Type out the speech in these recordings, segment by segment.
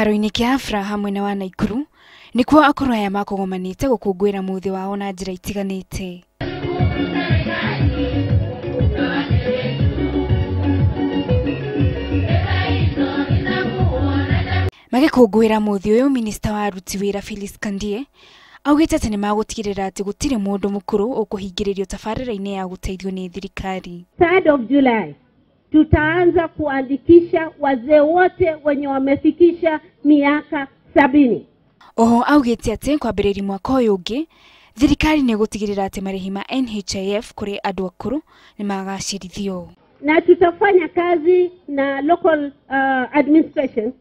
Kĩharo-inĩ kĩa Afra mwena wa Naikuru nĩkuo akũrũ aya makũgomanĩte gũkũngũĩra mũthĩ wao na njĩra itiganĩte. Magĩkũngũĩra mũthĩ ũyũ, minista wa aruti wĩra Phyllis Kandie augĩte atĩ nĩmagũtigĩrĩra atĩ gũtirĩ mũndũ mũkũrũ ũkũhingĩrĩrio tabarĩra-inĩ ya gũteithio nĩ thirikari. 3rd of July tutaanza kuandikisha wazee wote wenye wamefikisha miaka 70. Oho augĩte atĩ kwambĩrĩria mwaka ũyũ ũngĩ thirikari nĩ ĩgũtigĩrĩra atĩ marĩhi ma NHIF kũrĩ andũ akũrũ nĩmagacĩrithio. Na tutafanya kazi na local administration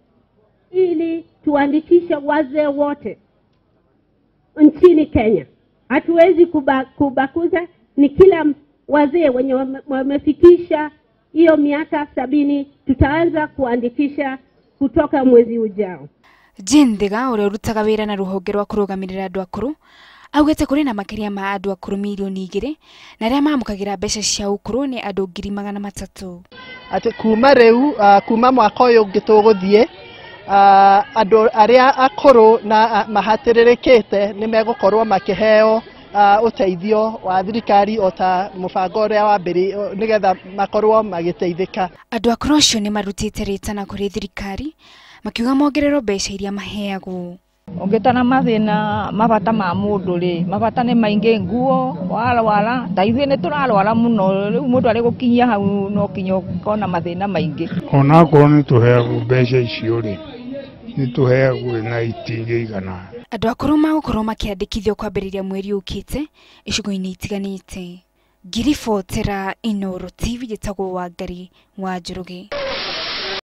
ili tuandikishe wazee wote nchini Kenya. Hatuwezi kubakuza, ni kila wazee wenye wamefikisha hiyo miaka 70 tutaanza kuandikisha kutoka mwezi ujao. Jane Thiga ũrĩa ũrutaga wĩra na rũhonge rwa kũrũgamĩrĩra andũ akũrũ augĩte kũrĩ na makĩria ma andũ akũrũ mirioni 2 na arĩa mamũkagĩra mbeca cia ũkũrũ nĩ andũ 300,000. Atĩ kuma rĩu kuma mwaka ũyũ ũngĩ tũgũthiĩ andũ arĩa akũrũ na mahatĩrĩrĩkĩte nĩ megũkorwo makĩheo ũteithio wa thirikari o ta mũbango ũrĩa wambĩrĩirio nĩgetha makorwo magĩteithĩka. Andũ akũrũ acio nĩ marutĩte rĩtana kũrĩ thirikari makiuga mongererwo mbeca iria maheagwo. Ũngĩtana mathĩna mabata ma mũndũ rĩ, mabata nĩ maingĩ, nguo, warwara, ta ithuĩ nĩ tũrarwara mũno, rĩu mũndũ arĩ gũkinyia hau no kinya ũkona mathĩna maingĩ. Onakorwo nĩ tũheagwo mbeca icio rĩ, nĩ tũheagwo na itingĩigana. Andũ akũrũ magũkorwo makĩandĩkithio kwambĩrĩria mweri ũkĩte icigo-inĩ itiganĩte. Ngiribotera Inooro TV, njĩtagwo Wangari wa Njoroge.